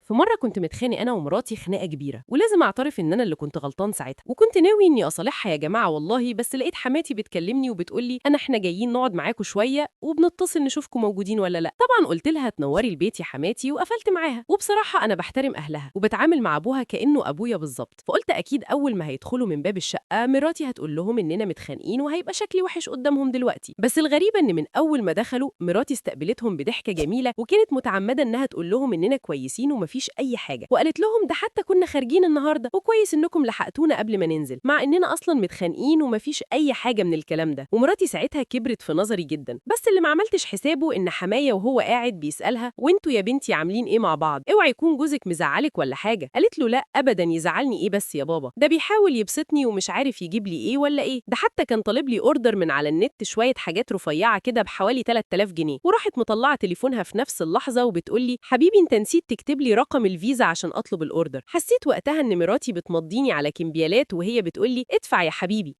في مرة كنت متخانق أنا ومراتي خناقة كبيرة، ولازم أعترف إن أنا اللي كنت غلطان ساعتها، وكنت ناوي إني أصالحها يا جماعة والله. بس لقيت حماتي بتكلمني وبتقولي أنا إحنا جايين نقعد معاكم شوية وبنتصل نشوفكم موجودين ولا لأ. طبعا قلت لها تنوري البيت يا حماتي، وقفلت معاها. وبصراحة أنا بحترم أهلها وبتعامل مع أبوها كأنه أبويا بالظبط، فقلت أكيد أول ما هيدخلوا من باب الشقة مراتي هتقول لهم إننا متخانقين وهيبقى شكلي وحش قدامهم دلوقتي. بس الغريبة إن من أول ما دخلوا مراتي استقبلتهم بضحكة جميلة، وكانت متعمدة إنها تقول لهم إننا كويسين ومفيش أي حاجة، وقالت لهم ده حتى كنا خارجين النهارده وكويس إنكم لحقتونا قبل ما ننزل، مع إننا أصلا متخانقين ومفيش أي حاجة من الكلام ده. ومراتي ساعتها كبرت في نظري جدا، بس اللي ما عملتش حسابه إن حماية وهو قاعد بيسألها وانتوا يا بنتي عاملين إيه مع بعض، اوعي يكون جوزك مزعلك ولا حاجة. قالت له لا أبدا، يزعلني إيه بس يا بابا، ده بيحاول يبسطني ومش عارف يجيب لي إيه ولا إيه، ده حتى كان طالب لي order من على النت شوية حاجات رفيعة كده بحوالي 3000 جنيه. وراحت مطلعة تليفونها في نفس اللحظة وبتقول لي حبيبي انت نسيت تكتب لي رقم الفيزا عشان أطلب ال order. حسيت وقتها إن مراتي بتمضيني على كمبيالات وهي بتقول لي ادفع يا حبيبي.